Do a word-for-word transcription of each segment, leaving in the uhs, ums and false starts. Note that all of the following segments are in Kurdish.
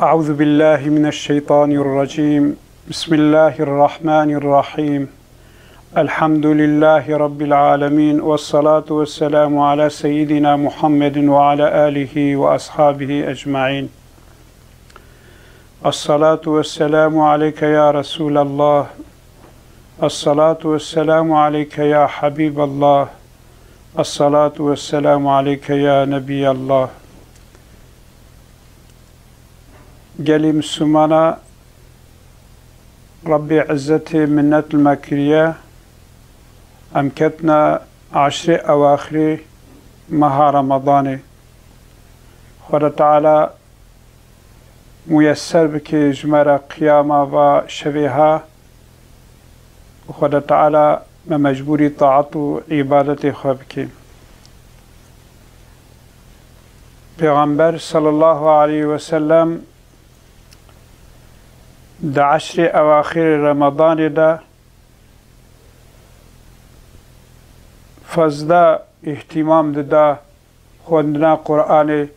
أعوذ بالله من الشيطان الرجيم. بسم الله الرحمن الرحيم. الحمد لله رب العالمين، والصلاة والسلام على سيدنا محمد وعلى آله وأصحابه أجمعين. الصلاة والسلام عليك يا رسول الله. الصلاة والسلام عليك يا حبيب الله. الصلاة والسلام عليك يا نبي الله. Gelî Mislimana, Rebbê Îzzetê minnet li me kiriye. Em ketine eşrê ewaxirê meha Remadanê. Xweda Teala muyesser bike ji me re qiyama va şevê ha û Xweda Teala me mecbûrî taet û îbadetê xwe bike. Pêxember sallallahu aleyhi ve sellem di eşrê ewaxirê Remadanê de fazla îhtimam dida xwendina Qur'anê,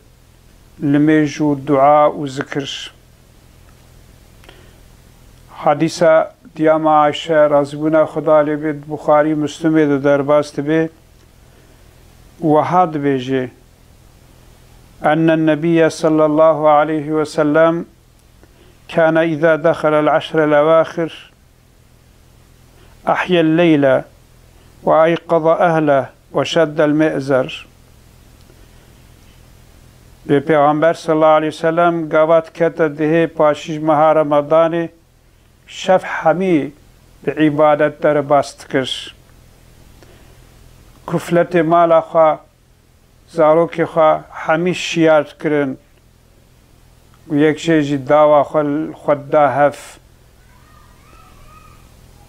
limêj û dua û zikir. Hadîsa diyama Ayşe, razîbûna Xweda lê bê, di Buxarî Muslimê de derbas dibe, wiha dibêje: أن النبي صلى الله عليه وسلم كان إذا دخل العشر الأواخر أحيا الليل وأيقظ أهله وشد المئزر. Bê Pêxember sallallahu aleyhi ve sellem gava dikete dihê paşî ji meha Remadanê, şev hemî bi îbadet derbas dikir. Kufletê mala xwe, zarokê xwe hemî şiyar dikirin û yek jê jî dawa xwe li xwe dida hev.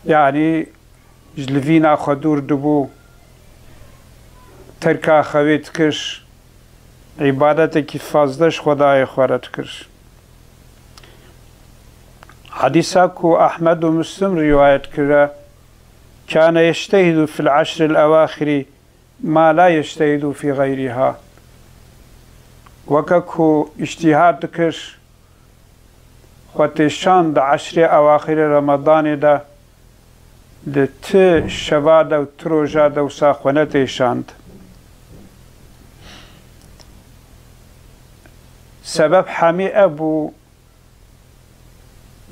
Yanî ji livîna xwe dûr dibû, terka xewê dikir, îbadetekî fazla ji Xwedayê xwe re dikir. Hadîsa ku Ehmed û Muslim rîwayet kire, كان يجتهد في العشر الأواخر ما لا يجتهد في غيرها. Weke ku îctîhad dikir, xwe têşand di eşrê ewaxirê Remadanê de, di ti şeva de û ti roja de wisa xwe netêşand. Sebeb hemî ev bû,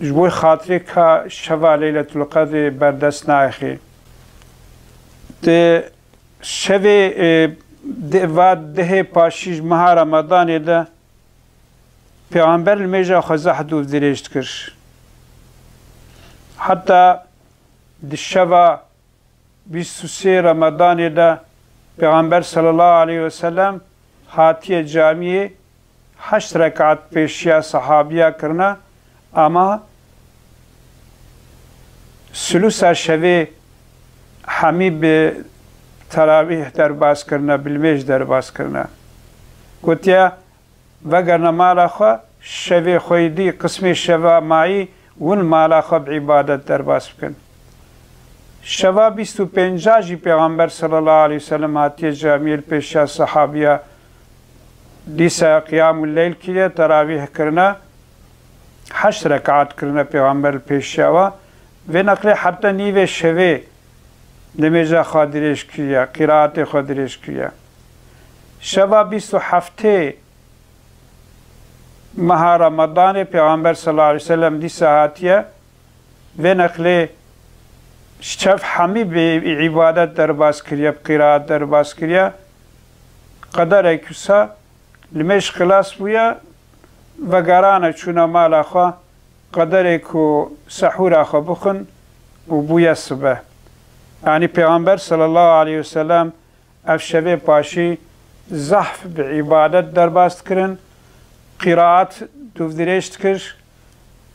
ji bo xatirê ka şeva Leyletul Qedrê berdest naxê. Di şevê, e, di va dehê paşî ji meha Remadanê de Pêxember limêja xwe zehf dûv dirêj dikir. Heta di şeva bîst û sê Remadanê de Pêxember sallallahu aleyhi ve sellem hatiye camiyê, heşt rekat pêşiya sehabiya kirine, ama sulusa şevê hemî bi teravîh derbas kirine, bi limêj derbas kirine. Gotiye, vegerine mala xwe, şevê xwe yî dî, qismê şeva mayî, win mala xwe bi îbadet derbas bikin. Şeva bîst û pênca jî Pêxember sallallahu aleyhi ve sellem hatiye camiyê li pêşiya sehabiya, dîsa qiyamul leyl kiriye, teravîh kirine, heşt rekat kirine Pêxember li pêşiya we. Vê neqlê heta nîvê şevê nimêja xwe dirêj kiriye, qîraatê xwe dirêj kiriye. Şeva bîst û heftê meha Remadanê Pêxember sallallahu aleyhi ve sellem dîsa hatiye, vê neqlê şev hemî bi îbadet derbas kiriye, bi qîraat derbas kiriye. Qederek wisa limêj xilas bûye, vegerane çûne mala xwe, qederê ku sehûra xwe bixwin û bûye sibe. Yanî Pêxember sallallahu aleyhi ve sellem ev şevê paşî zehf bi îbadet derbas dikirin, qîraat dûvdirêj dikir,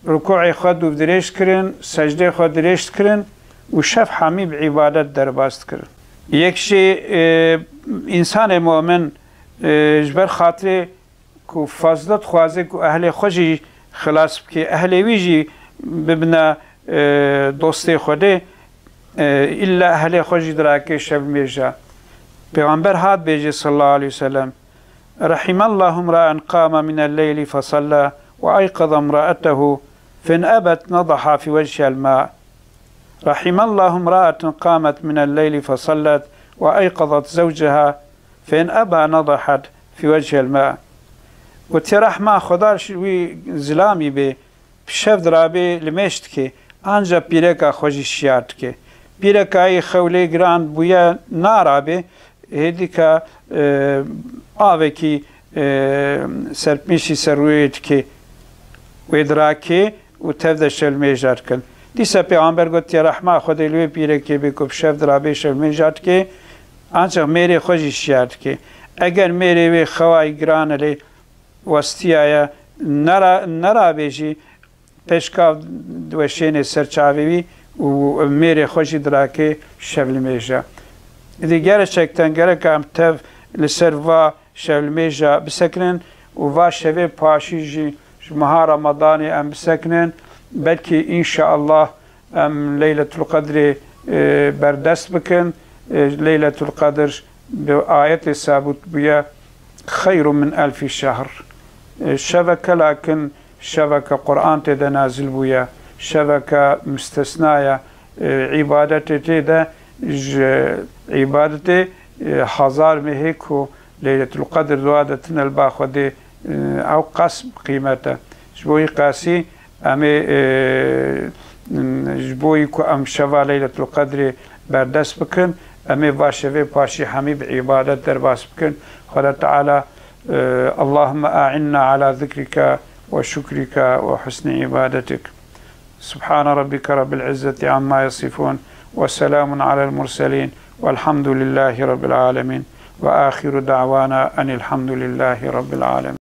rukûê xwe dûvdirêj dikirin, secdê xwe dirêj dikirin û şev hemî bi îbadet derbas dikirin. Yek jî, e, însanê momin, e, ji ber xatirê ku fazla dixwaze ku ehlê xwe jî xilas bike, ehlê wî jî bibine, e, dostê Xwedê, e, îlla ehlê xwe jî dirake şevmêja. Pêxember hat bêje sallallahu aleyhi ve sellem: رحم الله امرأ قام من الليل فصلى وأيقظ امرأته، فإن أبت نضح في وجهها الماء. رحم الله امرأة قامت من الليل فصلت وأيقظت زوجها، فإن أبى نضحت في وجهها الماء. Gotiye, rehma Xweda ji wî zilamî bê, bi şev dirabê limêj dike, anca pîreka xwe jî şiyar dike. Pîreka yê xew lê giran bûye, narabê, hêdîka, e, avekî, e, serpêşî ser rûyê dike, wê dirake û tev de şev limêja dikin. Dîsa Pêxember gotiye, rehma Xwedê li wê pîrekê bê ku bi şev dirabê şev limêja dike, ancax mêrê xwe jî şiyar dike. Eger mêrê wê xewayî giran e lê westiyaye, nera-, nerabê jî, pêşkav diweşênê ser çavê wî û mêrê xwe jî dirake şevlimêja. Îdî gerçekten gerek em tev li ser va şevlimêja bisekinin û va şevê paşî jî ji meha Ramadanê em bisekinin. Belkî înşeallah em Leyletul Qedrê, e, berdest bikin. E, Leyletul Qedr bi ayetê sabût bûye, xeyrun min elfî şehr. E, şeveke lakin şeveke Quran tê de nazil bûye, şeveke mistesna ye, e, îbadetê tê de ji îbadetê, e, hazar mehê ku Leyletul Qedr dua de tine li ba Xwedê, e, ew qas qîmet e. Ji bo wî qasî em ê, e, ji bo wî ku em şeva Leyletul Qedrê berdest bikin, em ê va şevê paşî hemî bi îbadet derbas bikin. Xweda Teala, e, Allahümme a'inna ala zikrika ve şükrika ve husni ibadetik. Subhane rabbike rabbil izzeti amma yasifun ve selamun alel murselin velhamdülillahi rabbil alemin ve ahiru da'wana enilhamdülillahi rabbil alemin.